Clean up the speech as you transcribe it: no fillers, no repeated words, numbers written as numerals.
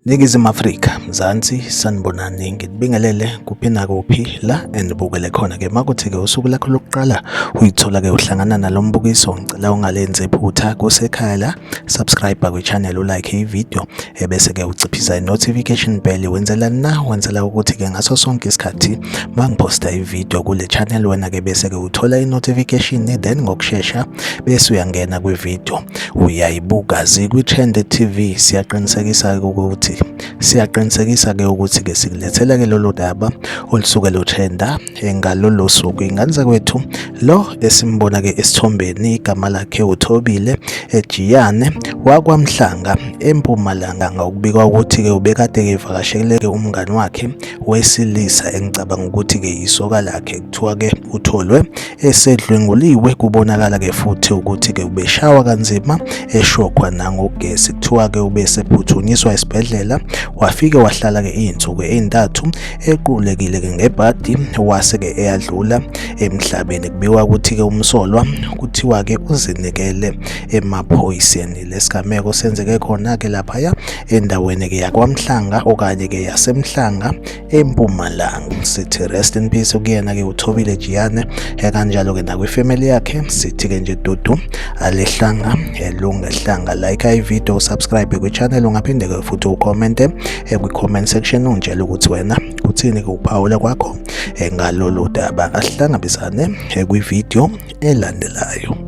Ningizimu Afrika, Mzansi, sanibonani, ngikubingelele kuphi nakuphi la enibukele khona-ke. Makuthi-ke usuku lakho lokuqala uyithola-ke uhlangana nalo mbukiso, ngicela ungalenzi iphutha kusekhaya la, subscribe kwi-channel, ulike i-video, ebese-ke uciphisa i-notification bell. Wenzelani na? Wenzela ukuthi-ke ngaso sonke isikhathi mangiphosta i-video kule channel, wena-ke bese-ke uthola i-notification, then ngokushesha bese uyangena kwi-video uyayibuka. Zikwi-Trend TV, siyaqinisekisa ukuthi siyaqinisekisa-ke ukuthi-ke sikulethela-ke lolu daba olusuke lutrenda ngalolo suku. Ingane zakwethu, lo esimbona-ke esithombeni igama lakhe uThobile Ejiyane wakwaMhlanga eMpumalanga. Ngokubikwa ukuthi-ke ubekade-ke evakashele umngani wakhe wesilisa engicabanga ukuthi-ke yisoka lakhe. Kuthiwa-ke utholwe esedlwenguliwe, kubonakala-ke futhi ukuthi-ke ubeshawa kanzima eshokhwa nangogesi. Kuthiwa-ke ubesephuthunyiswa esibhedlela, wafike wahlala-ke iy'nsuku ey'ntathu equlekile-ke ngebhadi, wase-ke eyadlula emhlabeni. Kubikwa ukuthi-ke umsolwa kuthiwa-ke uzinikele emaphoyiseni. Lesigameko senzeke khona-ke laphaya endaweni-ke yakwaMhlanga okanye-ke yaseMhlanga eMpumalanga. Sithi rest in peace kuyena-ke uThobile Jiyane, kanjalo-ke nakwifamily yakhe. Sithi-ke nje dudu alehlanga elungehlanga. Like i-video, subscribe kwi-channel, ungaphinde-ke futhi ukhomente kwi-comment section ungitshele ukuthi wena kuthini-ke ukuphawula kwakho ngalolu daba. Asihlangabezane kwi-video elandelayo.